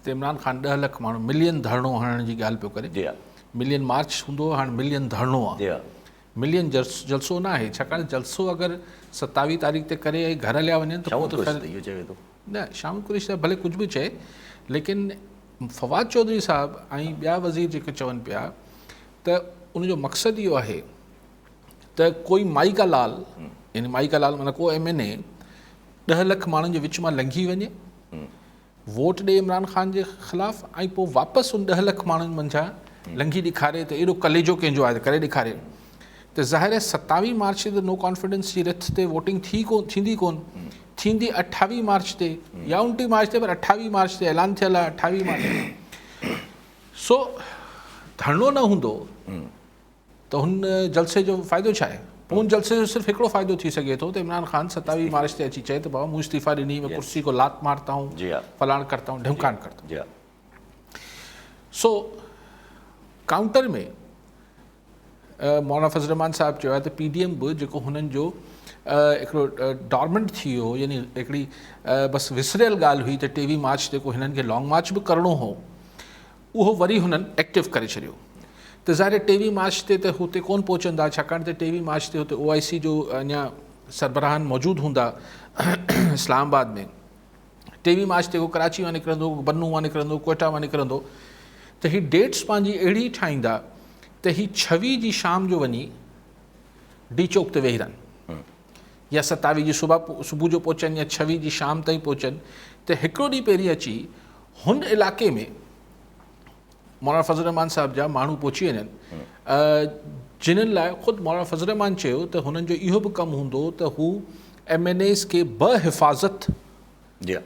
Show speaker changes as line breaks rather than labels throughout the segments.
ته عمران خان ڏهه لک ماڻهو ملين ڌرڻو هڻڻ جي ڳالهه پيو ڪري.
جي ها.
ملين مارچ هوندو هو هاڻ ملين ڌرڻو آ.
جي ها.
ملين جلسو نه آهي ڇاڪاڻ ته جلسو اگر ستاويهه تاريخ تي ڪري ۽ گهر هليا وڃن ته پوء ته خير.
اهو چوي ٿو.
نه شاهه محمود قريشي صاحب ڀلي ڪجهه به چئي ليڪن فواد چوڌري صاحب ۽ ٻيا وزير جيڪي چون پيا ته ان جو مقصد اهو آهي ته ڪوئي مائي ڪا لال يعني مائي ڪا لال معنيٰ ڪو ايم اين اي ڏهه لک ماڻهن جي وچ مان لنگهي وڃي ووٽ ڏئي عمران خان جي خلاف ۽ پوء واپس ان ڏهه لک ماڻهن منجهان لنگهي ڏيکاري ته ايڏو ڪليجو ڪنهن جو آهي ته ڪري ڏيکاري ته ظاهر آهي ستاويهه مارچ تي ته نو ڪانفيڊنس جي رٿ تي ووٽنگ ٿي ڪو ٿيندي ڪون ٿيندي اٺاويهه مارچ تي يا اڻٽيهه مارچ تي پر اٺاويهه مارچ تي اعلان ٿيل آهي اٺاويهه مارچ سو ڌرڻو نه هوندو ته هن جلسي جو فائدو ڇا آهي؟ پوء ان جلسي جو صرف هڪڙو فائدو ٿي سگهي ٿو ته عمران خان 27 مارچ تي اچي چئي ته بابا مون استعيفا ڏني مين ڪرسي ڪو لات مارتا هون فلاڻ ڪرتا هون ڍمڪان ڪرتا هون. سو ڪائونٽر ۾ مولانا فضل الرحمان صاحب چيو آهي ته پي ڊي ايم به جيڪو هنن جو هڪڙو ڊارمنٽ ٿي ويو يعني هڪڙي بس وسريل ڳالهه هئي ته 23 مارچ تي ڪو هنن کي لانگ مارچ به ڪرڻو هو اهو وري هنن ايڪٽو ڪري ڇڏيو ته ظاهر آهي ٽيويهه مارچ تي ته هتي ڪونه پهچندا ڇاڪاڻ ته ٽيويهه مارچ تي هتي او آء سي جو اڃا سربراهن موجود هوندا اسلام آباد ۾ ٽيويهه مارچ تي ڪو ڪراچي مان نڪرندو ڪو بنو مان نڪرندو ڪوئٽا مان نڪرندو ته هي ڊيٽس پنهنجي اهڙي ٺاهيندا ته هي ڇويهه جي شام جو وڃي ڊي چوڪ تي ويهي رهن يا ستاويهه جي صبح صبح جو پهچن يا ڇويهه جي شام تائين پهچن ته هڪڙو ڏينهن پهرين اچي هن علائقي ۾ مولانا فضل الرحمان صاحب جا ماڻهو پهچي وڃن جنھن لاء خود مولانا فضل الرحمان چيو ته هنن جو اهو به ڪم هوندو ته هو ايم اين ايز کي به حفاظت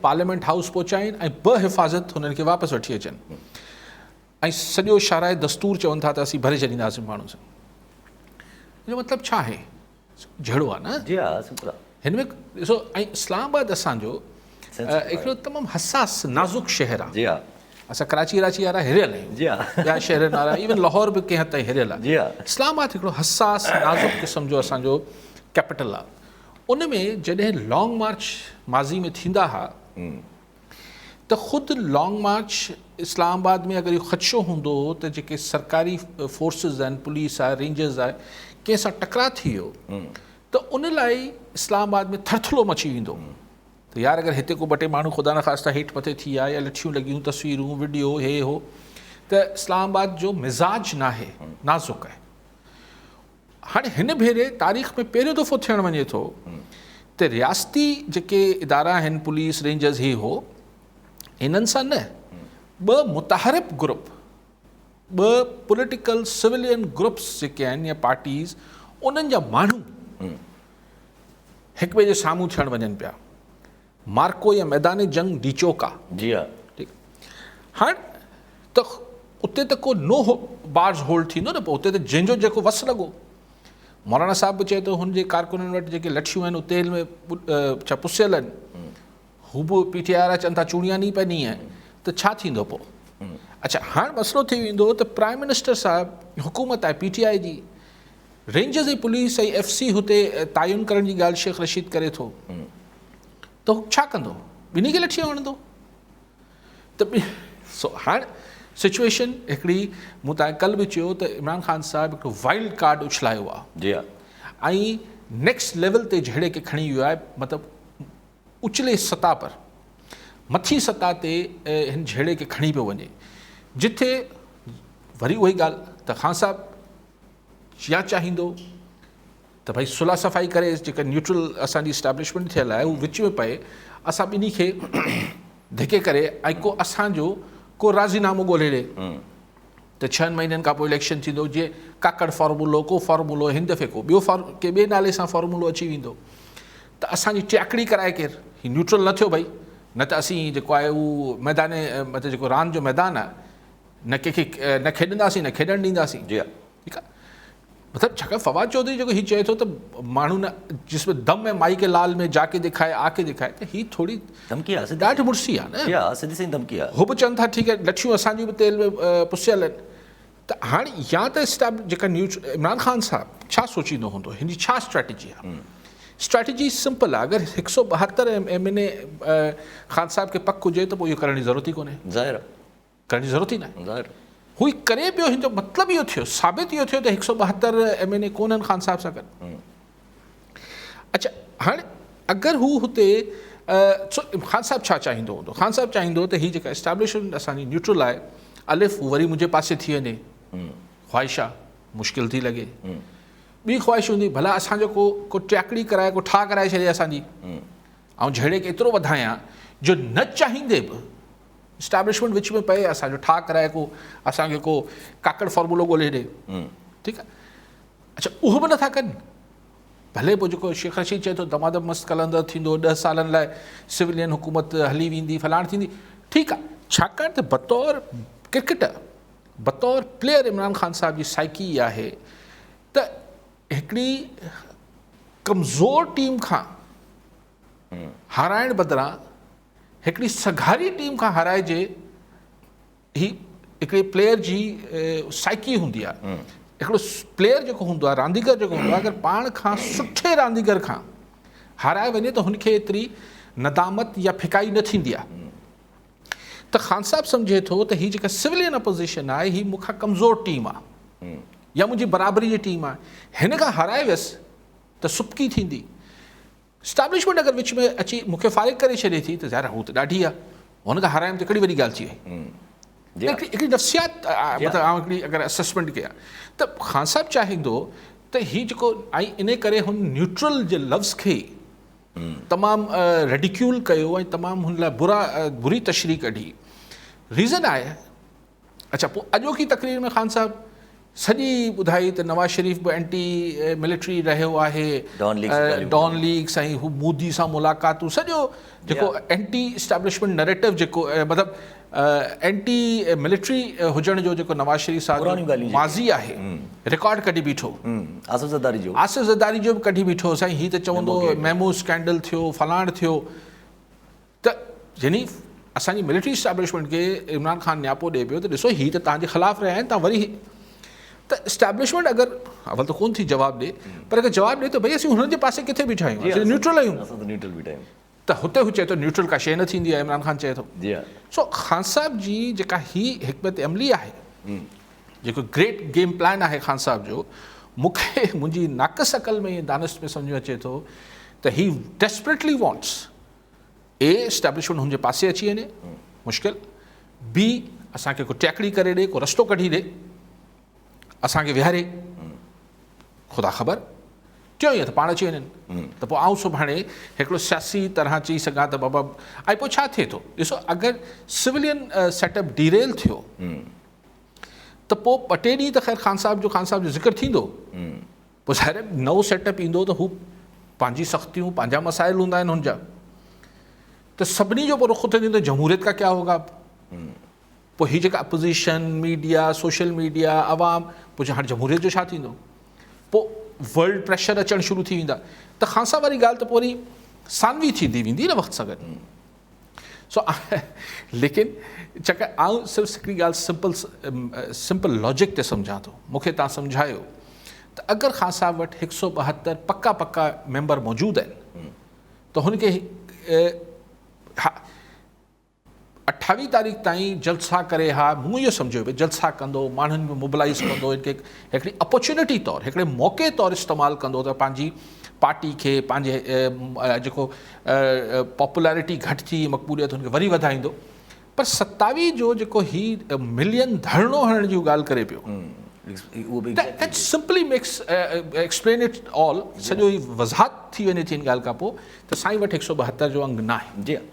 پارليامينٽ هائوس پهچائين ۽ به حفاظت هنن کي واپس وٺي اچن ۽ سڄو شاهراهه دستور چون ٿا ته اسين ڀري ڇڏينداسين ماڻهن سان ان جو مطلب ڇا آهي جهيڙو آهي نه
جي ها سمپل آهي
هن ۾ ڏسو ۽ اسلام آباد اسان جو هڪڙو تمام حساس نازڪ شهر آهي
جي ها
اسان ڪراچي وراچي وارا هريل آهيون
جي ها
ٻيا شهرن وارا ايون لاهور به ڪنهن حد تائين هريل آهي
جي ها
اسلام آباد هڪڙو حساس نازڪ قسم جو اسان جو ڪيپيٽل آهي ان ۾ جڏهن لانگ مارچ ماضي ۾ ٿيندا ها ته خود لانگ مارچ اسلام آباد ۾ اگر اهو خدشو هوندو هو ته جيڪي سرڪاري فورسز آهن پوليس آهي رينجرز آهي ڪنهن سان ٽڪراء ٿي ويو ته ان لاء اسلام آباد ۾ ٿرٿلو مچي ويندو ته يار اگر هتي ڪو ٻه ٽي ماڻهو خدا نخواسته هيٺ مٿي ٿي ويا يا لٺيون لڳيون تصويرون وڊيو هي هو ته اسلام آباد جو مزاج ناهي نازڪ آهي هاڻي هن ڀيري تاريخ ۾ پهريون دفعو ٿيڻ وڃي ٿو ته رياستي جيڪي ادارا آهن پوليس رينجرز هي هو انهن سان نه ٻه متحرڪ گروپ ٻه پوليٽيڪل سويلين گروپس جيڪي آهن يا پارٽيز انهن جا ماڻهو هڪ ٻئي جي سامهون ٿيڻ وڃن پيا مارڪو يا ميدان جنگ ڊي چوڪ آ.
جي ها.
ٺيڪ هاڻ ته اتي ته ڪو نو بارز هولڊ ٿيندو نه پوء اتي ته جنهن جو جيڪو وس لڳو. مولانا صاحب به چئي ٿو هن جي ڪارڪنن وٽ جيڪي لٺيون آهن اهي تيل ۾ ڇا پسيل آهن. هو به پي ٽي آء وارا چون ٿا چوڙيان ني پني هي ته ڇا ٿيندو پوء. اڇا هاڻ مسئلو ٿي ويندو ته پرائم منسٽر صاحب حڪومت آهي پي ٽي آء جي رينجرز ۽ پوليس ۽ ايف سي هتي تعين ڪرڻ جي ڳالهه شيخ رشيد ڪري ٿو ته هو ڇا ڪندو ٻنهي کي لٺي هڻندو ته سو هاڻ سچويشن هڪڙي مون تان ڪل به چيو ته عمران خان صاحب هڪڙو وائلڊ ڪارڊ اڇلايو آهي
جي ها
۽ نيڪسٽ ليول تي جهيڙي کي کڻي ويو آهي مطلب اچلي سطح پر مٿين سطح تي هن جهيڙي کي کڻي پيو وڃي جتي وري اها ئي ڳالهه ته خان صاحب يا چاهيندو ته ڀئي صلح صفائي ڪري جيڪا نيوٽرل اسان جي اسٽيبلشمينٽ ٿيل آهي هو وچ ۾ پئي اسان ٻنهي کي ڌڪي ڪري ۽ ڪو اسان جو ڪو راضي نامو ڳولي ڏي ته ڇهن مهينن کان پوء اليڪشن ٿيندو جي ڪاڪڙ فارمولو ڪو فارمولو هن دفعي ڪو ٻيو فار ڪي ٻئي نالي سان فارمولو اچي ويندو ته اسان جي ٽياڪڙي ڪرائي ڪير هي نيوٽرل نه ٿيو ڀئي نه ته اسين جيڪو آهي هو ميدان مطلب جيڪو راند جو ميدان آهي نه ڪنهن کي نه کيڏنداسين نه کيڏڻ ڏينداسين.
جي ها.
ٺيڪ آ مطلب ڇاڪاڻ فواد چوڌري جيڪو هي چئي ٿو ته ماڻهو نه جس ۾ دم هي مائي ڪي لال ۾ جا ڪي دکائي آ ڪي دکائي ته هي ٿوري
ڌمڪي آ سڌي
ڏاڍ مڙسي آ نه
جي ها سڌي سئي ڌمڪي آ.
هو به چون ٿا ٺيڪ آ لٺيون اسان جون به تيل ۾ پسيل آهن ته هاڻي يا ته اسٽيب جيڪا نيوز عمران خان صاحب ڇا سوچيندو هوندو هن جي ڇا اسٽريٽجي آ. اسٽريٽجي سمپل آهي، اگر هڪ سؤ 72 ايم اين اي خان صاحب کي پڪ هجي ته پوء اهو ڪرڻ جي ضرورت ئي ڪونهي. ظاهر آهي. ڪرڻ جي ضرورت ئي ناهي. ظاهر. هو هي ڪري پيو هن جو مطلب اهو ٿيو، ثابت اهو ٿيو ته هڪ سؤ 72 ايم اين اي ڪونهن خان صاحب سان گڏ. اڇا هاڻي اگر هو هتي خان صاحب ڇا چاهيندو هوندو؟ خان صاحب چاهيندو ته هي جيڪا اسٽيبلشمينٽ اسان جي نيوٽرل آهي، الف هو وري منهنجي پاسي ٿي وڃي، خواهش آهي، مشڪل ٿي لڳي. ٻي خواهش هوندي ڀلا اسان جو ڪو ڪو ٽياڪڙي ڪرائي ڪو ٺاهه ڪرائي ڇڏي اسان جي، آئون جهيڙي کي ايترو وڌايان جو نه چاهيندي به اسٽيبلشمينٽ وچ ۾ پئي اسان جو ٺاهه ڪرائي ڪو اسان کي ڪو ڪاڪڙ فارمولو ڳولي ڏي. ٺيڪ آهي، اڇا اهو به نٿا ڪن. ڀلي پوء جيڪو شيخ رشيد چئي ٿو دمادم مست قلندر ٿيندو، 10 سالن لاء سولين حڪومت هلي ويندي، فلاڻ ٿيندي، ٺيڪ آهي. ڇاڪاڻ ته بطور ڪرڪيٽر، بطور پليئر عمران خان صاحب جي سائيڪي اها آهي ته هڪڙي ڪمزور ٽيم کان هارائڻ بدران هڪڙي سگهاري ٽيم کان هارائجي. هي هڪڙي پليئر جي سائيڪي هوندي آهي. هڪڙو پليئر جيڪو هوندو آهي، رانديگر جيڪو هوندو آهي، اگر پاڻ کان سٺي رانديگر کان هارائي وڃي ته هن کي ايتري ندامت يا ڦڪائي نه ٿيندي آهي. ته خان صاحب سمجهي ٿو ته هي جيڪا سولين اپوزيشن آهي هي مون کان ڪمزور ٽيم آهي يا منهنجي برابري جي ٽيم آهي، هن کان هارائي ويس ته سبڪي ٿيندي. اسٽيبلشمينٽ اگر وچ ۾ اچي مون کي فارغ ڪري ڇڏي ٿي ته ظاهر آهي هو ته ڏاڍي آهي، هن کان هارايم ته ڪهڙي وڏي ڳالهه ٿي وئي. هڪڙي نفسيات مطلب آئون هڪڙي اگر اسسمينٽ ڪيان ته خان صاحب چاهيندو ته هي جيڪو ۽ ان ڪري هن نيوٽرل جي لفظ کي تمام ريڊيڪيول ڪيو ۽ تمام هن لاء برا بري تشريح ڪڍي. ريزن آهي. اڇا پوء اڄوڪي تقرير ۾ خان صاحب سڄي ٻڌائي ته نواز شريف به اينٽي ملٽري رهيو آهي، ڊان ليڪس ۽ هو مودي سان ملاقاتون، سڄو جيڪو اينٽي اسٽيبلشمينٽ نريٽو جيڪو مطلب اينٽي ملٽري هجڻ جو جيڪو نواز شريف صاحب جو ماضي آهي رڪارڊ ڪڍي بيٺو،
آصف زرداري جو،
آصف زرداري جو به ڪڍي بيٺو، سائين هي ته چوندو ميمو اسڪينڊل ٿيو فلاڻ ٿيو، ته يعني اسان جي ملٽري اسٽيبلشمينٽ کي عمران خان نياپو ڏئي پيو ته ڏسو هي ته توهان جي خلاف رهيا آهن، توهان وري ته اسٽيبلشمينٽ اگر اول ته ڪون ٿي جواب ڏي، پر اگر جواب ڏي ته ڀئي اسين هنن جي پاسي ڪٿي بيٺا آهيون، اسين نيوٽرل آهيون،
اسان ته نيوٽرل بيٺا آهيون،
ته هتي هو چئي ٿو نيوٽرل ڪا شيء نه ٿيندي آهي، عمران خان چئي ٿو. سو خان صاحب جي جيڪا هي حڪمت عملي آهي، جيڪو گريٽ گيم پلان آهي خان صاحب جو، مون کي منهنجي ناقص عقل ۾ دانست ۾ سمجهه ۾ اچي ٿو ته هي ڊيسپريٽلي وانٽس اي اسٽيبلشمينٽ هن جي پاسي اچي وڃي، مشڪل، بي اسان کي ڪو ٽيڪڙي ڪري ڏي، ڪو رستو ڪڍي ڏي، اسان کي ويهاري، خدا خبر، ٽيون ائين ته پاڻ اچي وڃن ته پوء آئون سڀاڻي هڪڙو سياسي طرح چئي سگهان ته بابا. ۽ پوء ڇا ٿئي ٿو ڏسو، اگر سولين سيٽ اپ ڊيريل ٿيو ته پوء ٻه ٽي ڏينهن ته خير خان صاحب جو خان صاحب جو ذڪر ٿيندو، پوء ظاهر آهي نئون سيٽ اپ ايندو ته هو پنهنجي سختيون پنهنجا مسائل هوندا آهن هن جا، ته سڀني جو پوء رخ ٿيندو جمهوريت کا ڪيا هوگا. پوء هي جيڪا اپوزيشن، ميڊيا، سوشل ميڊيا، عوام، پوء هاڻي جمهوريت جو ڇا ٿيندو؟ پوء ورلڊ پريشر اچڻ شروع ٿي ويندا ته خان صاحب واري ڳالهه ته پوء وري ثانوي ٿيندي ويندي نه وقت سان گڏ. سو ليڪن چڪ آئون صرف هڪڙي ڳالهه سمپل سمپل لاجڪ تي سمجهان ٿو، مون کي تان سمجهايو ته اگر خان صاحب وٽ 172 پڪا پڪا ميمبر موجود آهن ته هن کي 28 تاريخ تائين جلسا ڪري ها، مون اهو سمجهيو پئي جلسا ڪندو، ماڻهن کي موبلائيز ڪندو، هن کي هڪڙي اپرچونٽي طور هڪڙي موقعي طور استعمال ڪندو ته پنهنجي پارٽي کي پنهنجي جيڪو پاپولرٽي گهٽ ٿي مقبوليت هن کي وري وڌائيندو، پر 27 جو جيڪو هي ملين ڌرڻو هڻڻ جي ڳالهه ڪري پيو، that simply makes explain it all, سڄو هي وضاحت ٿي وڃي ٿي ان ڳالهه کان پوء ته سائين وٽ 172 جو انگ ناهي.